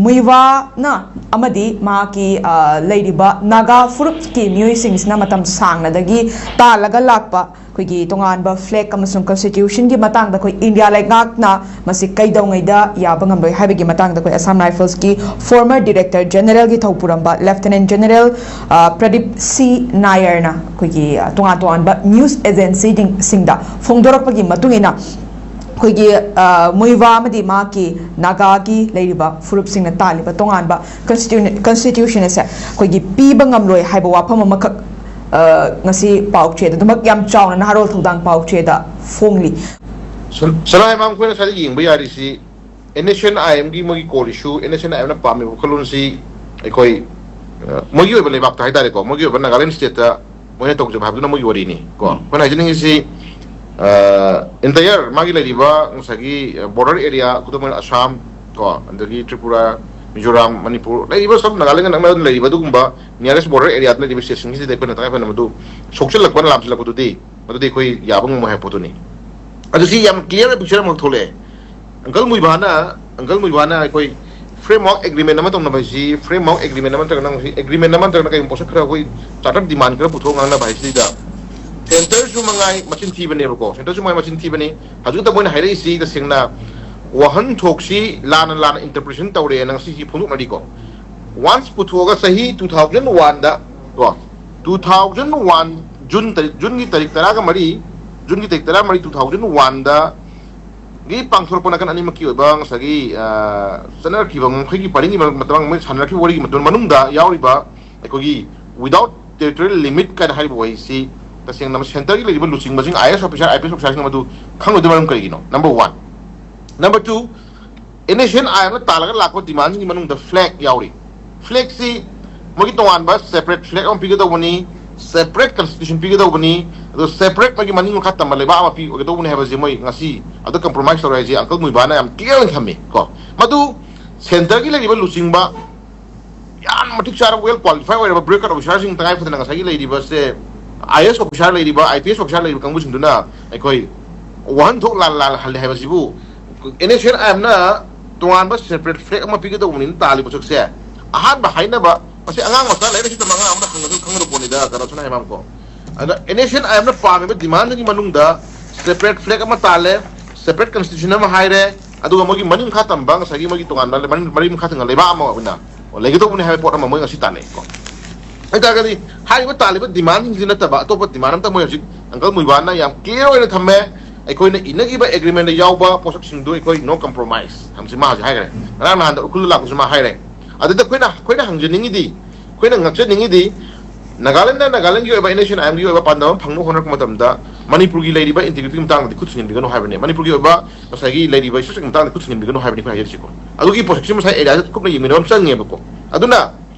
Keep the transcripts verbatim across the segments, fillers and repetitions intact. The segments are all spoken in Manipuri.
ꯃꯨꯏꯋꯥꯅ ꯑꯃꯗꯤ ꯃꯍꯥꯛꯀꯤ, ꯑ, ꯂꯩꯔꯤꯕ ꯅꯥꯒꯥ ꯐꯨꯔꯨꯞꯀꯤ ꯃꯤꯑꯣꯏꯁꯤꯡꯁꯤꯅ ꯃꯇꯝ ꯁꯥꯡꯅꯗꯒꯤ ꯇꯥꯜꯂꯒ ꯂꯥꯛꯄ ꯑꯩꯈꯣꯏꯒꯤ ꯇꯣꯉꯥꯟꯕ flag ꯑꯃꯁꯨꯡ constitutionꯒꯤ ꯃꯇꯥꯡꯗ ꯑꯩꯈꯣꯏ ꯏꯟꯗꯤꯌꯥ ꯂꯩꯉꯥꯛꯅ ꯃꯁꯤ ꯀꯩꯗꯧꯉꯩꯗ ꯌꯥꯕ ꯉꯝꯂꯣꯏ ꯍꯥꯏꯕꯒꯤ ꯃꯇꯥꯡꯗ ꯑꯩꯈꯣꯏ Assam Riflesꯀꯤ former director generalꯒꯤ ꯊꯧꯄꯨꯔꯝꯕ Lieutenant General, ꯑ, ꯄ꯭ꯔꯗꯤꯞ ꯁꯤ ꯅꯥꯌꯔꯅ ꯑꯩꯈꯣꯏꯒꯤ, ꯑ, ꯇꯣꯉꯥꯟ ꯇꯣꯉꯥꯟꯕ news agencyꯁꯤꯡꯗ ꯐꯣꯡꯗꯣꯔꯛꯄꯒꯤ ꯃꯇꯨꯡ ꯏꯟꯅ ꯑꯩꯈꯣꯏꯒꯤ, ꯑ, ꯃꯨꯏꯋꯥ ꯑꯃꯗꯤ ꯃꯍꯥꯛꯀꯤ ꯅꯥꯒꯥꯒꯤ ꯂꯩꯔꯤꯕ ꯐꯨꯔꯨꯞꯁꯤꯡꯅ ꯇꯥꯜꯂꯤꯕ ꯇꯣꯉꯥꯟꯕ constitu-, constitution ꯑꯁꯦ ꯑꯩꯈꯣꯏꯒꯤ ꯄꯤꯕ ꯉꯝꯂꯣꯏ ꯍꯥꯏꯕ ꯋꯥꯐꯝ ꯑꯃꯈꯛ, ꯑ, ꯉꯁꯤ ꯄꯥꯎꯆꯦꯗ ꯑꯗꯨꯃꯛ ꯌꯥꯝ ꯆꯥꯎꯅ ꯅꯍꯥꯔꯣꯜ ꯊꯧꯗꯥꯡ ꯄꯥꯎꯆꯦꯗ ꯐꯣꯡꯂꯤ꯫ ꯁꯅꯥ ꯏꯃꯥꯝ, ꯑꯩꯈꯣꯏꯅ ꯉꯁꯥꯏꯗ ꯌꯦꯡꯕ ꯌꯥꯔꯤꯁꯤ NSCN-IMꯒꯤ ꯃꯣꯏꯒꯤ core issue, NSCN-IMꯅ ꯄꯥꯝꯃꯤꯕ ꯋꯥꯈꯜꯂꯣꯟꯁꯤ ꯑꯩꯈꯣꯏ, ꯑ, ꯃꯣꯏꯒꯤ ꯑꯣꯏꯕ ꯂꯩꯕꯥꯛꯇ ꯍꯥꯏꯇꯥꯔꯦꯀꯣ, ꯃꯣꯏꯒꯤ ꯑꯣꯏꯕ ꯅꯥꯒꯥꯂꯦꯟ stateꯇ ꯃꯣꯏꯅ ꯇꯧꯖꯕ ꯍꯥꯏꯕꯗꯨꯅ ꯃꯣꯏꯒꯤ ꯋꯥꯔꯤꯅꯤ ꯀꯣ꯫ ꯑꯩꯈꯣꯏꯅ ꯍꯥꯏꯖꯅꯤꯡꯉꯤꯁꯤ, ꯑ, entire ꯃꯥꯒꯤ ꯂꯩꯔꯤꯕ ꯉꯁꯥꯏꯒꯤ, ꯑ, border area, ꯈꯨꯗꯝ ꯑꯣꯏꯅ ꯑꯁꯥꯝ ꯀꯣ, ꯑꯗꯒꯤ ꯇ꯭ꯔꯤꯄꯨꯔꯥ, ꯃꯤꯖꯣꯔꯥꯝ, ꯃꯅꯤꯄꯨꯔ, ꯂꯩꯔꯤꯕ ꯁꯝ ꯅꯥꯒꯥꯂꯦꯟꯒ ꯅꯛꯅꯅ ꯂꯩꯔꯤꯕ ꯑꯗꯨꯒꯨꯝꯕ nearest border areaꯗ ꯂꯩꯔꯤꯕ stateꯁꯤꯡꯁꯤꯗ ꯑꯩꯈꯣꯏꯅ ꯇꯉꯥꯏ ꯐꯗꯅ ꯃꯗꯨ ꯁꯣꯛꯆꯤꯜꯂꯛꯄꯅ, ꯂꯥꯝꯁꯤꯜꯂꯛꯄꯗꯨꯗꯤ, ꯃꯗꯨꯗꯤ ꯑꯩꯈꯣꯏ ꯌꯥꯕ ꯉꯝꯃꯣꯏ ꯍꯥꯏꯕ ꯄꯣꯠꯇꯨꯅꯤ꯫ ꯑꯗꯨ ꯁꯤ ꯌꯥꯝ clear picture ꯑꯃꯈꯛ ꯊꯣꯛꯂꯛꯑꯦ꯫ Uncle ꯃꯨꯏꯕꯥꯅ, Uncle ꯃꯨꯏꯕꯥꯅ ꯑꯩꯈꯣꯏ framework agreement ꯑꯃ ꯇꯧꯅꯕ ꯍꯥꯏꯁꯤ, framework agreement ꯑꯃ ꯅꯠꯇ꯭ꯔꯒ ꯅꯪ ꯍꯧꯖꯤꯛ agreement ꯑꯃ ꯅꯠꯇ꯭ꯔꯒꯅ ꯀꯩꯒꯨꯝꯕ ꯄꯣꯠꯁꯛ ꯈꯔ ꯑꯩꯈꯣꯏ charter demand ꯈꯔ ꯄꯨꯊꯣꯛꯑ ꯉꯥꯡꯅꯕ ꯍꯥꯏꯁꯤꯗ centreꯁꯨ ꯃꯉꯥꯏ ꯃꯆꯤꯟ ꯊꯤꯕꯅꯦꯕꯀꯣ, centreꯁꯨ ꯃꯉꯥꯏ ꯃꯆꯤꯟ ꯊꯤꯕꯅꯤ꯫ ꯍꯧꯖꯤꯛꯇ ꯃꯣꯏꯅ ꯍꯥꯏꯔꯛꯏꯁꯤ ꯇꯁꯦꯡꯅ ꯋꯥꯍꯟꯊꯣꯛꯁꯤ ꯂꯥꯟꯅ ꯂꯥꯟꯅ interpretation ꯇꯧꯔꯦꯅ ꯉꯁꯤꯁꯤ ꯐꯣꯡꯗꯣꯛꯅꯔꯤꯀꯣ꯫ Once ꯄꯨꯊꯣꯛꯑꯒ ꯆꯍꯤ two thousand oneꯗ ꯀꯣ, two thousand one June ꯇꯥꯔꯤꯛ, Juneꯒꯤ ꯇꯥꯔꯤꯛ ꯇꯔꯥꯒ ꯃꯔꯤ, Juneꯒꯤ ꯇꯥꯔꯤꯛ ꯇꯔꯥꯃꯔꯤ, two thousand oneꯗ ꯒꯤ ꯄꯥꯡꯊꯣꯔꯛꯄ ꯅꯥꯀꯟ ꯑꯅꯤꯃꯛꯀꯤ ꯑꯣꯏꯕ ꯉꯁꯥꯏꯒꯤ, ꯑ, ꯆꯠꯅꯔꯛꯈꯤꯕ ꯉꯝꯈꯩꯒꯤ ꯄꯔꯤꯡꯒꯤ ꯃꯇꯥꯡ ꯃꯣꯏ ꯁꯥꯟꯅꯔꯛꯈꯤꯕ ꯋꯥꯔꯤꯒꯤ ꯃꯇꯨꯡ ꯃꯅꯨꯡꯗ ꯌꯥꯎꯔꯤꯕ ꯑꯩꯈꯣꯏꯒꯤ without territorial limit ꯀꯥꯏꯅ ꯍꯥꯏꯔꯤꯕ ꯋꯥꯍꯩꯁꯤ ꯇꯁꯦꯡꯅ centreꯒꯤ ꯂꯩꯔꯤꯕ ꯂꯨꯆꯤꯡꯕꯁꯤꯡ, IAS officer, IPS officerꯁꯤꯡ ꯑꯗꯨ ꯈꯪꯂꯣꯏꯗꯕ ꯃꯔꯝ ꯀꯔꯤꯒꯤꯅꯣ? Number one꯫ Number two, NSCN-IMꯅ ꯇꯥꯜꯂꯒ ꯂꯥꯛꯄ demandꯁꯤꯡꯒꯤ ꯃꯅꯨꯡꯗ flag ꯌꯥꯎꯔꯤ꯫ Flagꯁꯤ ꯃꯣꯏꯒꯤ ꯇꯣꯉꯥꯟꯕ separate flag ꯑꯃ ꯄꯤꯒꯗꯧꯕꯅꯤ, separate constitution ꯄꯤꯒꯗꯧꯕꯅꯤ, ꯑꯗꯣ separate ꯃꯣꯏꯒꯤ ꯃꯅꯤꯡ ꯃꯈꯥ ꯇꯝꯕ ꯂꯩꯕꯥꯛ ꯑꯃ ꯄꯤ ꯑꯣꯏꯒꯗꯧꯕꯅꯤ ꯍꯥꯏꯕꯁꯦ ꯃꯣꯏ ꯉꯁꯤ ꯑꯗ compromise ꯇꯧꯔꯦ ꯍꯥꯏꯁꯦ Uncle ꯃꯨꯏꯕꯥꯅ ꯌꯥꯝ clear ꯑꯣꯏꯅ ꯊꯝꯃꯤ ꯀꯣ꯫ ꯃꯗꯨ centreꯒꯤ ꯂꯩꯔꯤꯕ ꯂꯨꯆꯤꯡꯕ ꯌꯥꯝ ꯃꯇꯤꯛ ꯆꯥꯔꯕ, well qualified ꯑꯣꯏꯔꯕ bureaucrat officerꯁꯤꯡ ꯇꯉꯥꯏ ꯐꯗꯅ ꯉꯁꯥꯏꯒꯤ ꯂꯩꯔꯤꯕꯁꯦ IAS officer ꯂꯩꯔꯤꯕ, IPS officer ꯂꯩꯔꯤꯕ ꯀꯥꯡꯕꯨꯁꯤꯡꯗꯨꯅ ꯑꯩꯈꯣꯏ ꯋꯥꯍꯟꯊꯣꯛ ꯂꯥꯜ ꯂꯥꯜꯍꯜꯂꯦ ꯍꯥꯏꯕꯁꯤꯕꯨ NSCN-IMꯅ ꯇꯣꯉꯥꯟꯕ separate flag ꯑꯃ ꯄꯤꯒꯗꯧꯕꯅꯤꯅ ꯇꯥꯜꯂꯤꯕ ꯄꯣꯠꯁꯛꯁꯦ꯫ ꯑꯍꯥꯟꯕ ꯍꯥꯏꯅꯕ, ꯃꯁꯤ ꯑꯉꯥꯡ ꯃꯆꯥ ꯂꯥꯏꯔꯤꯛ ꯂꯥꯏꯁꯨ ꯇꯝꯕ ꯑꯉꯥꯡ ꯑꯃꯅ ꯍꯪꯉꯁꯨ ꯈꯪꯒꯗꯕ ꯄꯣꯠꯅꯤꯗ, ꯀꯩꯅꯣ ꯁꯅꯥ ꯍꯦꯃꯥꯝ ꯀꯣ꯫ ꯑꯗ NSCN IMꯅ ꯄꯥꯝꯃꯤꯕ demandꯁꯤꯡꯒꯤ ꯃꯅꯨꯡꯗ separate flag ꯑꯃ ꯇꯥꯜꯂꯦ, separate constitution ꯑꯃ ꯍꯥꯏꯔꯦ, ꯑꯗꯨꯒ ꯃꯣꯏꯒꯤ ꯃꯅꯤꯡ ꯃꯈꯥ ꯇꯝꯕ ꯉꯁꯥꯏꯒꯤ ꯃꯣꯏꯒꯤ ꯇꯣꯉꯥꯟꯕ ꯃꯔꯤ ꯃꯔꯤ ꯃꯈꯥ ꯊꯪꯕ ꯂꯩꯕꯥꯛ ꯑꯃ ꯑꯣꯏꯅ ꯂꯩꯒꯗꯧꯕꯅꯤ ꯍꯥꯏꯕ ꯄꯣꯠ ꯑꯃ ꯃꯣꯏ ꯉꯁꯤ ꯇꯥꯟꯅꯩꯀꯣ꯫ ꯑꯗꯨ ꯇꯥꯔꯒꯗꯤ ꯍꯥꯏꯔꯤꯕ ꯇꯥꯜꯂꯤꯕ demandꯁꯤꯡꯁꯤ ꯅꯠꯇꯕ ꯑꯇꯣꯞꯄ demand ꯑꯝꯇ ꯃꯣꯏ ꯍꯧꯖꯤꯛ uncle ꯃꯨꯏꯕꯥꯟꯅ ꯌꯥꯝ clear ꯑꯣꯏꯅ ꯊꯝꯃꯦ꯫ ꯑꯩꯈꯣꯏꯅ ꯏꯅꯈꯤꯕ agreementꯗ ꯌꯥꯎꯕ ꯄꯣꯠꯁꯛꯁꯤꯡꯗꯨ ꯑꯩꯈꯣꯏ no compromise ꯍꯥꯏꯕꯁꯤ ꯃꯥ ꯍꯧꯖꯤꯛ ꯍꯥꯏꯈ꯭ꯔꯦ꯫ ꯉꯔꯥꯡ ꯅꯍꯥꯟꯗ ꯎꯈ꯭ꯔꯨꯜꯗ ꯂꯥꯛꯄꯁꯨ ꯃꯥ ꯍꯥꯏꯔꯦ꯫ ꯑꯗꯨꯗ ꯑꯩꯈꯣꯏꯅ ꯑꯩꯈꯣꯏꯅ ꯍꯪꯖꯅꯤꯡꯉꯤꯗꯤ, ꯑꯩꯈꯣꯏꯅ ꯉꯥꯛꯆꯅꯤꯡꯉꯤꯗꯤ, ꯅꯥꯒꯥꯂꯦꯟꯗ ꯅꯥꯒꯥꯂꯦꯟꯒꯤ ꯑꯣꯏꯕ NSCN IMꯒꯤ ꯑꯣꯏꯕ ꯄꯥꯟꯗꯝ ꯑꯃ ꯐꯪꯅꯕ ꯍꯣꯠꯅꯔꯛꯄ ꯃꯇꯝꯗ ꯃꯅꯤꯄꯨꯔꯒꯤ ꯂꯩꯔꯤꯕ integrityꯒꯤ ꯃꯇꯥꯡꯗꯗꯤ ꯈꯨꯠ ꯊꯤꯡꯖꯤꯟꯕꯤꯒꯅꯨ ꯍꯥꯏꯕꯅꯦ꯫ ꯃꯅꯤꯄꯨꯔꯒꯤ ꯑꯣꯏꯕ ꯉꯁꯥꯏꯒꯤ ꯂꯩꯔꯤꯕ ꯏꯁꯨꯁꯤꯡꯒꯤ ꯃꯇꯥꯡꯗ ꯈꯨꯠ ꯊꯤꯡꯖꯤꯟꯕꯤꯒꯅꯨ ꯍꯥꯏꯕꯅꯤ ꯑꯩꯈꯣꯏ ꯍꯥꯏꯖꯔꯤꯁꯤꯀꯣ꯫ ꯑꯗꯨꯒꯤ ꯄꯣꯠꯁꯛꯁꯤ ꯉꯁꯥꯏ areaꯁꯤꯗ ꯀꯨꯞꯅ ꯌꯦꯡꯃꯤꯟꯅꯕ ꯑꯃ ꯆꯪꯉꯦꯕꯀꯣ꯫ ꯑꯗꯨꯅ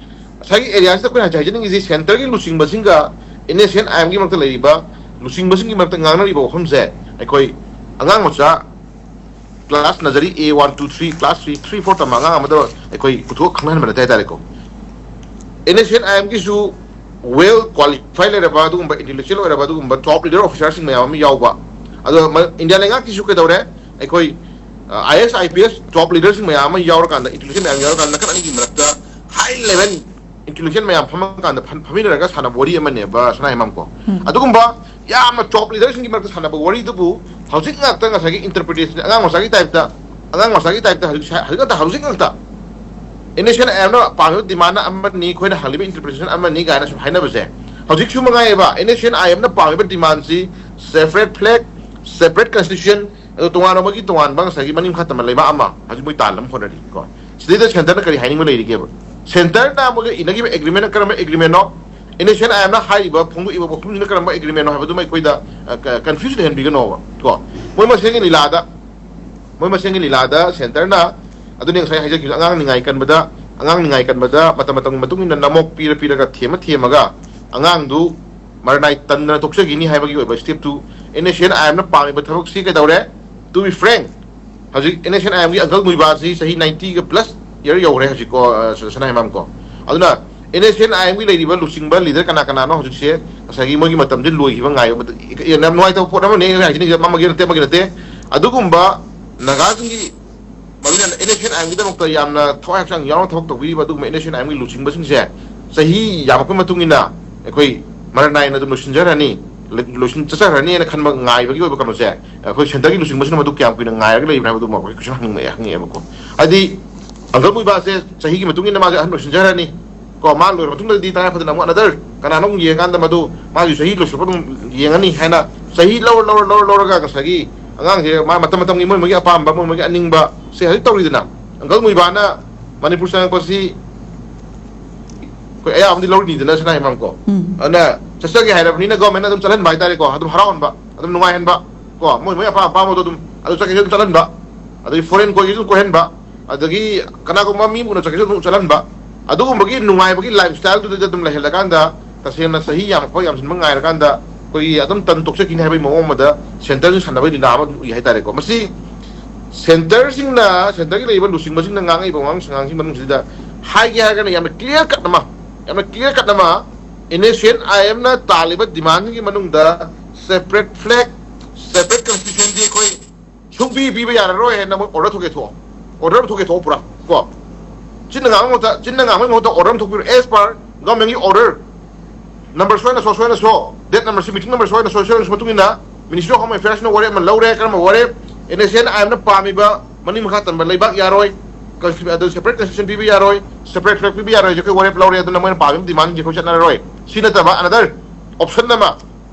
ꯉꯁꯥꯏꯒꯤ areaꯁꯤꯗ ꯑꯩꯈꯣꯏꯅ ꯍꯧꯖꯤꯛ ꯍꯥꯏꯖꯅꯤꯡꯉꯤꯁꯤ centreꯒꯤ ꯂꯨꯆꯤꯡꯕꯁꯤꯡꯒ NSCN IMꯒꯤ ꯃꯔꯛꯇ ꯂꯩꯔꯤꯕ ꯂꯨꯆꯤꯡꯕꯁꯤꯡꯒꯤ ꯃꯔꯛꯇ ꯉꯥꯡꯅꯔꯤꯕ ꯋꯥꯐꯝꯁꯦ ꯑꯩꯈꯣꯏ ꯑꯉꯥꯡ ꯃꯆꯥ class nursery A one, two, three, class three, three, four ꯇꯝꯕ ꯑꯉꯥꯡ ꯑꯃꯗ ꯑꯩꯈꯣꯏ ꯄꯨꯊꯣꯛ ꯈꯪꯍꯟꯕ ꯅꯠꯇꯦ ꯍꯥꯏꯇꯥꯔꯦꯀꯣ꯫ NSCN IMꯒꯤꯁꯨ well qualified ꯂꯩꯔꯕ ꯑꯗꯨꯒꯨꯝꯕ intellectual ꯑꯣꯏꯔꯕ ꯑꯗꯨꯒꯨꯝꯕ top leader officerꯁꯤꯡ ꯃꯌꯥꯝ ꯑꯃ ꯌꯥꯎꯕ꯫ ꯑꯗꯣ ꯃ- ꯏꯟꯗꯤꯌꯥ ꯂꯩꯉꯥꯛꯀꯤꯁꯨ ꯀꯩꯗꯧꯔꯦ? ꯑꯩꯈꯣꯏ IAS, IPS top leaderꯁꯤꯡ ꯃꯌꯥꯝ ꯑꯃ ꯌꯥꯎꯔꯀꯥꯟꯗ, intellectual ꯃꯌꯥꯝ ꯌꯥꯎꯔꯀꯥꯟꯗ ꯅꯥꯀꯟ ꯑꯅꯤꯒꯤ ꯃꯔꯛꯇ high level intellectual ꯃꯌꯥꯝ ꯐꯝꯃꯀꯥꯟꯗ ꯐꯝ- ꯐꯝꯃꯤꯟꯅꯔꯒ ꯁꯥꯟꯅꯕ ꯋꯥꯔꯤ ꯑꯃꯅꯦꯕ ꯁꯅꯥ ꯍꯦꯃꯥꯝ ꯀꯣ꯫ ꯎꯝ꯫ ꯑꯗꯨꯒꯨꯝꯕ ꯌꯥꯝꯅ top leaderꯁꯤꯡꯒꯤ ꯃꯔꯛꯇ ꯁꯥꯟꯅꯕ ꯋꯥꯔꯤꯗꯨꯕꯨ ꯍꯧꯖꯤꯛ ꯉꯥꯛꯇ ꯉꯁꯥꯏꯒꯤ interpretation, ꯑꯉꯥꯡ ꯃꯆꯥꯒꯤ typeꯇ, ꯑꯉꯥꯡ ꯃꯆꯥꯒꯤ typeꯇ ꯍꯧꯖꯤꯛ ꯁꯥ- ꯍꯧꯖꯤꯛ ꯉꯥꯛꯇ, ꯍꯧꯖꯤꯛ ꯉꯥꯛꯇ NSCN IMꯅ ꯄꯥꯝꯃꯤꯕ demandꯅ ꯑꯃꯅꯤ, ꯑꯩꯈꯣꯏꯅ ꯍꯪꯂꯤꯕ interpretationꯅ ꯑꯃꯅꯤ ꯀꯥꯏꯅ ꯁꯨꯝ ꯍꯥꯏꯅꯕꯁꯦ ꯍꯧꯖꯤꯛꯁꯨ ꯃꯉꯥꯏꯌꯦꯕ꯫ NSCN IMꯅ ꯄꯥꯝꯃꯤꯕ demandꯁꯤ separate flag, separate constitution, ꯑꯗꯣ ꯇꯣꯉꯥꯟꯕ ꯃꯣꯏꯒꯤ ꯇꯣꯉꯥꯟꯕ ꯉꯁꯥꯏꯒꯤ ꯃꯅꯤꯡ ꯃꯈꯥ ꯇꯝꯕ ꯂꯩꯕꯥꯛ ꯑꯃ ꯍꯧꯖꯤꯛ ꯃꯣꯏ ꯇꯥꯟꯅꯕ ꯍꯣꯠꯅꯔꯤ ꯀꯣ꯫ ꯁꯤꯗꯩꯗ centreꯅ ꯀꯔꯤ ꯍꯥꯏꯅꯤꯡꯕ ꯂꯩꯔꯤꯒꯦꯕ? Centreꯅ ꯃꯣꯏꯒ ꯏꯅꯈꯤꯕ agreementꯅ ꯀꯔꯝꯕ agreementꯅꯣ? NSCN IMꯅ ꯍꯥꯏꯔꯤꯕ, ꯐꯣꯡꯗꯣꯛꯏꯕ ꯋꯥꯐꯝꯁꯤꯅ ꯀꯔꯝꯕ agreementꯅꯣ ꯍꯥꯏꯕꯗꯨꯃ ꯑꯩꯈꯣꯏꯗ, ꯑ, ꯀ- confuse ꯂꯩꯍꯟꯕꯤꯒꯅꯣꯕ ꯀꯣ꯫ ꯃꯣꯏ ꯃꯁꯦꯟꯒꯤ ꯂꯤꯂꯥꯗ, ꯃꯣꯏ ꯃꯁꯦꯟꯒꯤ ꯂꯤꯂꯥꯗ centreꯅ, ꯑꯗꯨꯅꯤ ꯉꯁꯥꯏ ꯍꯥꯏꯖꯈꯤꯕ, ꯑꯉꯥꯡ ꯅꯤꯡꯉꯥꯏ ꯀꯟꯕꯗ, ꯑꯉꯥꯡ ꯅꯤꯡꯉꯥꯏ ꯀꯟꯕꯗ ꯃꯇꯝ ꯃꯇꯝꯒꯤ ꯃꯇꯨꯡ ꯏꯟꯅ ꯅꯃꯣꯛ ꯄꯤꯔ ꯄꯤꯔꯒ, ꯊꯦꯝꯃ ꯊꯦꯝꯃꯒ ꯑꯉꯥꯡꯗꯨ ꯃꯔꯅꯥꯏ ꯇꯟꯗꯅ ꯇꯣꯛꯆꯈꯤꯅꯤ ꯍꯥꯏꯕꯒꯤ ꯑꯣꯏꯕ stepꯇꯨ NSCN IMꯅ ꯄꯥꯝꯃꯤꯕ ꯊꯕꯛꯁꯤ ꯀꯩꯗꯧꯔꯦ? To be frank, ꯍꯧꯖꯤꯛ NSCN IMꯒꯤ uncle ꯃꯨꯏꯕꯥꯁꯤ ꯆꯍꯤ ninetyꯒ plus year ꯌꯧꯔꯦ ꯍꯧꯖꯤꯛꯀꯣ, ꯑ, ꯁ- ꯁꯅꯥ ꯍꯦꯃꯥꯝ ꯀꯣ꯫ ꯑꯗꯨꯅ NSCN IMꯒꯤ ꯂꯩꯔꯤꯕ ꯂꯨꯆꯤꯡꯕ leader ꯀꯅꯥ ꯀꯅꯥꯅꯣ ꯍꯧꯖꯤꯛꯁꯦ ꯉꯁꯥꯏꯒꯤ ꯃꯣꯏꯒꯤ ꯃꯇꯝꯁꯦ ꯂꯣꯏꯈꯤꯕ ꯉꯥꯏꯕ꯫ ꯌꯥꯝ ꯅꯨꯡꯉꯥꯏꯇꯕ ꯄꯣꯠ ꯑꯃꯅꯦ ꯑꯩꯅ ꯍꯥꯏꯖꯅꯤꯡꯉꯤꯁꯦ, ꯑꯃꯒꯤ ꯅꯠꯇꯦ, ꯑꯃꯒꯤ ꯅꯠꯇꯦ꯫ ꯑꯗꯨꯒꯨꯝꯕ ꯅꯥꯒꯥꯁꯤꯡꯒꯤ ꯃꯔꯨ ꯑꯣꯏꯅ ꯑꯥꯏ ꯑꯦꯝꯒꯤꯗꯃꯛꯇ ꯌꯥꯝꯅ ꯊꯋꯥꯏ ꯍꯛꯆꯥꯡ ꯌꯥꯎꯅ ꯊꯕꯛ ꯇꯧꯕꯤꯔꯤꯕ ꯑꯗꯨꯒꯨꯝꯕ ꯑꯦꯟ ꯑꯦꯁ ꯑꯦꯟ ꯑꯥꯏ ꯑꯦꯝꯒꯤ ꯂꯨꯆꯤꯡꯕꯁꯤꯡꯁꯦ ꯆꯍꯤ ꯌꯥꯝꯃꯛꯄꯒꯤ ꯃꯇꯨꯡ ꯏꯟꯅ ꯑꯩꯈꯣꯏ ꯃꯔꯥꯏ ꯅꯥꯏꯅ ꯑꯗꯨꯝ ꯂꯣꯏꯁꯤꯟꯖꯔꯅꯤ, ꯂꯣꯏꯁꯤꯟ ꯆꯠꯆꯈ꯭ꯔꯅꯤꯅ ꯈꯟꯕ ꯉꯥꯏꯕꯒꯤ ꯑꯣꯏꯕ ꯀꯩꯅꯣꯁꯦ, ꯑꯩꯈꯣꯏ ꯁꯦꯟꯇꯔꯒꯤ ꯂꯨꯆꯤꯡꯕꯁꯤꯅ ꯃꯗꯨ ꯀꯌꯥꯝ ꯀꯨꯏꯅ ꯉꯥꯏꯔꯒ ꯂꯩꯕ꯭ꯔꯥ ꯍꯥꯏꯕꯗꯨꯃ ꯑꯩꯈꯣꯏ ꯀꯣꯏꯁꯟ ꯍꯪꯅꯤꯡꯉꯛꯑꯦ, ꯍꯪꯉꯛꯑꯦꯕꯀꯣ꯫ ꯍꯥꯏꯗꯤ ꯑꯪꯀꯜ ꯃꯨꯏꯕꯥꯁꯦ ꯆꯍꯤꯒꯤ ꯃꯇꯨꯡ ꯏꯟꯅ ꯃꯥꯁꯦ ꯑꯍꯟ ꯑꯣꯏꯁꯤꯟꯖꯔꯅꯤ ꯀꯣ, ꯃꯥ ꯂꯣꯏꯔ ꯃꯇꯨꯡꯗꯗꯤ ꯇꯉꯥꯏ ꯐꯗꯅ ꯑꯃꯨꯛ ꯑꯅꯗꯔ ꯀꯅꯥꯅꯣ ꯑꯃꯨꯛ ꯌꯦꯡꯉꯀꯥꯟꯗ ꯃꯗꯨ ꯃꯥꯒꯤ ꯆꯍꯤ ꯂꯣꯏꯁꯤꯜꯂꯛꯄ ꯑꯗꯨꯝ ꯌꯦꯡꯉꯅꯤ ꯍꯥꯏꯅ ꯆꯍꯤ ꯂꯧꯔ ꯂꯧꯔ ꯂꯧꯔ ꯂꯧꯔꯒ ꯉꯁꯥꯏꯒꯤ ꯑꯉꯥꯡꯁꯦ ꯃꯥ ꯃꯇꯝ ꯃꯇꯝꯒꯤ ꯃꯣꯏ ꯃꯣꯏꯒꯤ ꯑꯄꯥꯝꯕ, ꯃꯣꯏ ꯃꯣꯏꯒꯤ ꯑꯅꯤꯡꯕ ꯁꯦ ꯍꯧꯖꯤꯛ ꯇꯧꯔꯤꯗꯅ꯫ ꯑꯪꯀꯜ ꯃꯨꯏꯕꯥꯅ ꯃꯅꯤꯄꯨꯔ ꯆꯪꯉꯛꯄꯁꯤ ꯑꯩꯈꯣꯏ ꯑꯌꯥꯕꯗꯤ ꯂꯧꯔꯤꯅꯤꯗꯅ ꯁꯅꯥ ꯏꯃꯥꯝ ꯀꯣ꯫ ꯎꯝ꯫ ꯑꯗꯨꯅ ꯆꯠꯆꯒꯦ ꯍꯥꯏꯔꯕꯅꯤꯅ ꯒꯣꯔꯃꯦꯟꯅ ꯑꯗꯨꯝ ꯆꯠꯍꯟꯕ ꯍꯥꯏꯇꯥꯔꯦꯀꯣ, ꯑꯗꯨꯝ ꯍꯔꯥꯎꯍꯟꯕ, ꯑꯗꯨꯝ ꯅꯨꯡꯉꯥꯏꯍꯟꯕ ꯀꯣ, ꯃꯣꯏ ꯃꯣꯏ ꯑꯄꯥꯝ ꯑꯄꯥꯝꯕꯗꯣ ꯑꯗꯨꯝ ꯑꯗꯨ ꯆꯠꯀꯦꯁꯨ ꯑꯗꯨꯝ ꯆꯠꯍꯟꯕ, ꯑꯗꯒꯤ ꯐꯣꯔꯦꯟ ꯀꯣꯏꯒꯦꯁꯨ ꯑꯗꯨꯝ ꯀꯣꯏꯍꯟꯕ, ꯑꯗꯒꯤ ꯀꯅꯥꯒꯨꯝꯕ ꯃꯤ ꯎꯅ ꯆꯠꯀꯦꯁꯨ ꯑꯗꯨꯝ ꯆꯠꯍꯟꯕ, ꯑꯗꯨꯒꯨꯝꯕꯒꯤ ꯅꯨꯡꯉꯥꯏꯕꯒꯤ ꯂꯥꯏꯐ ꯁ꯭ꯇꯥꯏꯜꯗꯨꯗ ꯑꯗꯨꯝ ꯂꯩꯍꯜꯂꯀꯥꯟꯗ ꯇꯁꯦꯡꯅ ꯆꯍꯤ ꯌꯥꯝꯃꯛꯄ ꯌꯥꯝꯁꯤꯟꯕ ꯉꯥꯏꯔꯀꯥꯟꯗ ꯑꯩꯈꯣꯏꯒꯤ ꯑꯗꯨꯝ ꯇꯟ ꯇꯣꯛꯆꯈꯤꯅꯤ ꯍꯥꯏꯕꯒꯤ ꯃꯑꯣꯡ ꯑꯃꯗ ꯁꯦꯟꯇꯔꯁꯤꯡ ꯁꯥꯟꯅꯕꯒꯤ ꯂꯤꯂꯥ ꯑꯃ ꯑꯗꯨꯝ ꯎꯏ ꯍꯥꯏꯇꯥꯔꯦꯀꯣ꯫ ꯃꯁꯤ ꯁꯦꯟꯇꯔꯁꯤꯡꯅ, ꯁꯦꯟꯇꯔꯒꯤ ꯂꯩꯔꯤꯕ ꯂꯨꯆꯤꯡꯕꯁꯤꯡꯅ ꯉꯥꯡꯉꯛꯏꯕ ꯋꯥꯉꯥꯡ ꯁꯉꯥꯡꯁꯤꯡ ꯃꯅꯨꯡꯁꯤꯗ ꯍꯥꯏꯒꯦ ꯍꯥꯏꯔꯒꯅ ꯌꯥꯝꯅ ꯀ꯭ꯂꯤꯌꯥꯔ ꯀꯠ ꯑꯃ, ꯌꯥꯝꯅ ꯀ꯭ꯂꯤꯌꯥꯔ ꯀꯠ ꯑꯃ ꯑꯦꯟ ꯑꯦꯁ ꯑꯦꯟ ꯑꯥꯏ ꯑꯦꯝꯅ ꯇꯥꯜꯂꯤꯕ ꯗꯤꯃꯥꯟꯁꯤꯡꯒꯤ ꯃꯅꯨꯡꯗ ꯁꯦꯄꯔꯦꯠ ꯐ꯭ꯂꯦꯛ, ꯁꯦꯄꯔꯦꯠ ꯀꯟꯁꯇꯤꯇ꯭ꯌꯨꯁꯟꯗꯤ ꯑꯩꯈꯣꯏ ꯁꯨꯡꯄꯤ ꯄꯤꯕ ꯌꯥꯔꯔꯣꯏ ꯍꯥꯏꯅ ꯃꯣꯏ ꯑꯣꯔꯗꯔ ꯊꯣꯛꯀꯦ ꯊꯣꯛꯑꯣ, ꯑꯣꯔꯗꯔ ꯑꯃ ꯊꯣꯛꯀꯦ ꯊꯣꯛꯑꯣ ꯄꯨꯔꯥ ꯀꯣ꯫ ꯆꯤꯟꯅ ꯉꯥꯡꯕ ꯃꯍꯨꯠꯇ, ꯆꯤꯟꯅ ꯉꯥꯡꯕꯒꯤ ꯃꯍꯨꯠꯇ ꯑꯣꯔꯗꯔ ꯑꯃ ꯊꯣꯛꯄꯤꯔꯣ, as per government ꯒꯤ order number ꯁꯣꯏꯅ ꯁꯣ ꯁꯣꯏꯅ ꯁꯣ, date number ꯁꯤ, meeting number ꯁꯣꯏꯅ ꯁꯣ ꯁꯣꯏꯅ ꯁꯣ ꯃꯇꯨꯡ ꯏꯟꯅ Ministry of Home Affairs ꯅ ꯋꯥꯔꯦꯞ ꯑꯃ ꯂꯧꯔꯦ꯫ ꯀꯔꯝꯕ ꯋꯥꯔꯦꯞ? ꯑꯦꯟ ꯑꯦꯁ ꯑꯦꯟ ꯑꯥꯏ ꯑꯦꯝꯅ ꯄꯥꯝꯃꯤꯕ ꯃꯅꯤꯡ ꯃꯈꯥ ꯇꯝꯕ ꯂꯩꯕꯥꯛ ꯌꯥꯔꯣꯏ, ꯀꯟꯁꯇꯤ-, ꯑꯗꯨ ꯁꯦꯄꯔꯦꯠ ꯀꯟꯁꯇꯤꯇ꯭ꯌꯨꯁꯟ ꯄꯤꯕ ꯌꯥꯔꯣꯏ, ꯁꯦꯄꯔꯦꯠ ꯐ꯭ꯂꯦꯛ ꯄꯤꯕ ꯌꯥꯔꯣꯏ ꯍꯥꯏꯁꯦ ꯑꯩꯈꯣꯏ ꯋꯥꯔꯦꯞ ꯂꯧꯔꯦ, ꯑꯗꯨꯅ ꯃꯣꯏꯅ ꯄꯥꯝꯃꯤꯕ ꯗꯤꯃꯥꯟꯁꯤꯡꯁꯦ ꯑꯩꯈꯣꯏ ꯆꯠꯅꯔꯔꯣꯏ꯫ ꯁꯤ ꯅꯠꯇꯕ another option ꯑꯃ,